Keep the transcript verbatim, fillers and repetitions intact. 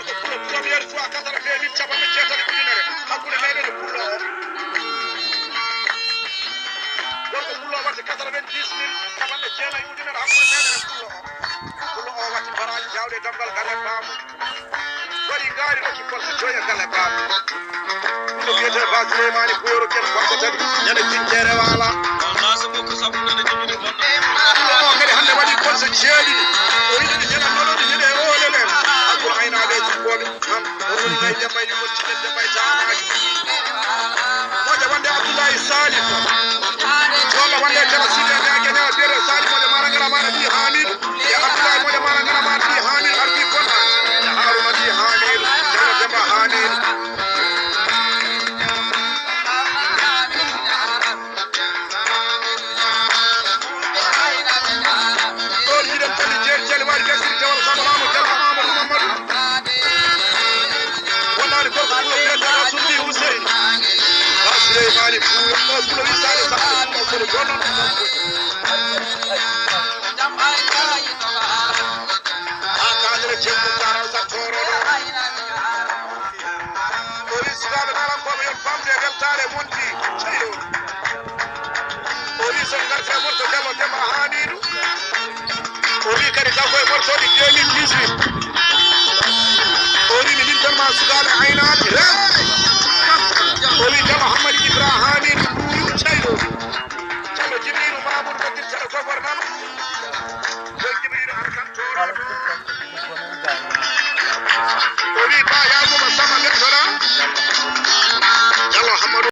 Pour la première fois, quatre-vingt mille, capanɗe jeetati ujunere hakkunde meɗen e pullo o. Gorko pullo o waɗi quatre-vingt-dix mille, capanɗe jeenayi ujunere hakkunde meɗen e pullo o. Pullo o waɗi baraaji jawɗe e damgal galle baamu. Waɗi ngaari rokki Kolso joyi e galle baamu. Ɗum no wiyetee Ba Souleymani Buyoro Ken Kolso tati, ñande Kinkere Waala. Pullo o kadi hannde waɗi Kolso jeeɗiɗi. O yiɗi ñande noloɗi ñande e oole ɗen. Hakkunde aynaaɓe e sukkooɓe. Noon, o woni Bay Demba e Yumol Cikel Demba e Taamaaji. Moƴa wonde Abdoulaye Salim. Jolla wonde Jama Sidi e Ñaage Ñawa biyete Salim moƴa mara ngala mara ɗi Hamidu. E Abdoulaye moƴa mara ngala mara ɗi Hamidu ardi konna. Haruna ɗi Hamidu. Jama Demba Hamidu. Ɗoon hiɗen toni jeeri jali waɗi gasiri jawal Samba Mamadou Diallo Mamadou Mamadou. Wonnaani gorko Pullo biyetee Rasul Mbi Huseyni. Ba Suleymaani Pullo, Pullo wi Saliou Samba Pullo kono gono. Haa kaadere jemmu kara sa toro ɗo. O wi sukaaɓe naalankooɓe yo ɓamde e weltaare mon ɗi. Cey o. O wi so ngarta e morso Jallo Demba Hamidu. O wi kadi taw koye morsoɗi